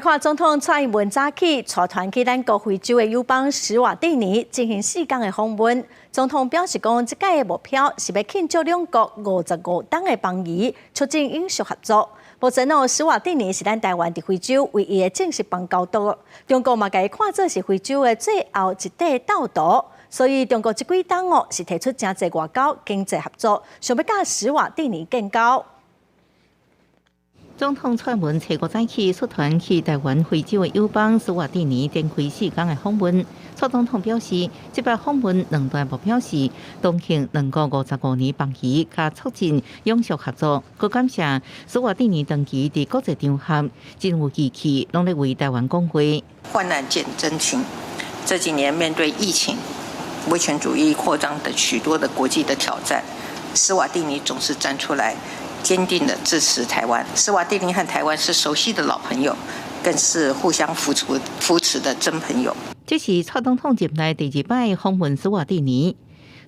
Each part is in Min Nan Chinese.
看總統蔡英文早起帶團去咱國非洲的友邦史瓦蒂尼進行4天的訪問。總統表示講，這擺的目標是欲慶祝兩國55冬的邦誼，促進永續合作。目前哦，史瓦蒂尼是咱台灣佇非洲唯一的正式邦交國，中國嘛共伊看做是非洲的最後一塊鬥土，所以中國這幾冬哦是提出誠濟外交經濟合作，想欲佮史瓦蒂尼建交。總統蔡英文初五早起率團去台灣非洲的友邦史瓦蒂尼展開4天的訪問。蔡總統表示，這擺訪問兩大目標是同慶兩國55年邦誼，佮促進永續合作。閣感謝史瓦蒂尼長期佇國際場合真有義氣，攏咧為台灣講話。患難見真情，這幾年面對疫情、威權主義擴張等許多的國際的挑戰，史瓦蒂尼總是站出來，堅定的支持台灣。史瓦帝尼和台灣是熟悉的老朋友，更是互相扶持扶持的真朋友。這是蔡總統任內第二擺訪問史瓦帝尼。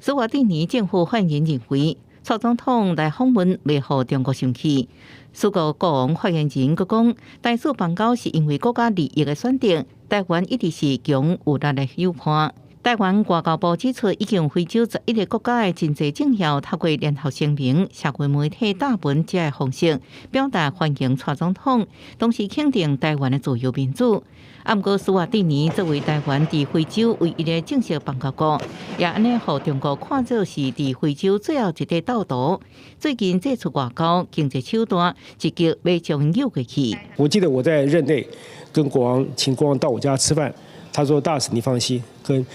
史瓦帝尼政府發言人認為，蔡總統來訪問袂予中國生氣。史國國王發言人閣講，台史邦交是因為國家利益的選擇，台灣一直是強有力的友伴。台灣外交部指出，已經非洲11個國家的真濟政要透過聯合聲明、社群媒體貼文這个方式，表達歡迎蔡總統，同時肯定台灣的自由民主。啊，毋過史瓦帝尼作為台灣佇非洲唯一的正式邦交國，也按呢予中國看做是佇非洲最後一塊鬥土。最近祭出外交經濟手段，積極欲將𪜶誘過去。我記得我在任內跟國王請國王到我家吃飯。他說：“大使，你放心，跟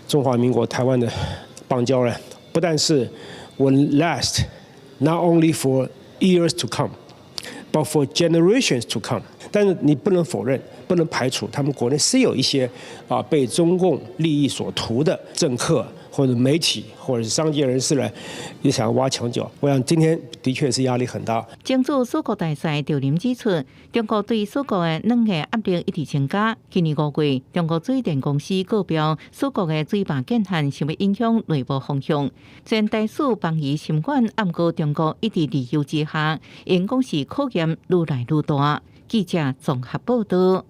中華民國台灣的邦交呢，不但是 will last not only for years to come, but for generations to come。”但是你不能否認，不能排除他們國內是有一些啊被中共利益所圖的政客或者媒體或者是商界人士呢，也想要挖牆腳。我想今天的確是壓力很大。前駐史國大使趙林指出，中國對史國的軟的壓力一直增加。今年5月，中國水電公司告標史國的水壩建案，想欲影響內部風向。雖然台史邦誼深遠，毋過中國一直利誘之下，𪜶講是考驗愈來愈大。記者綜合報道。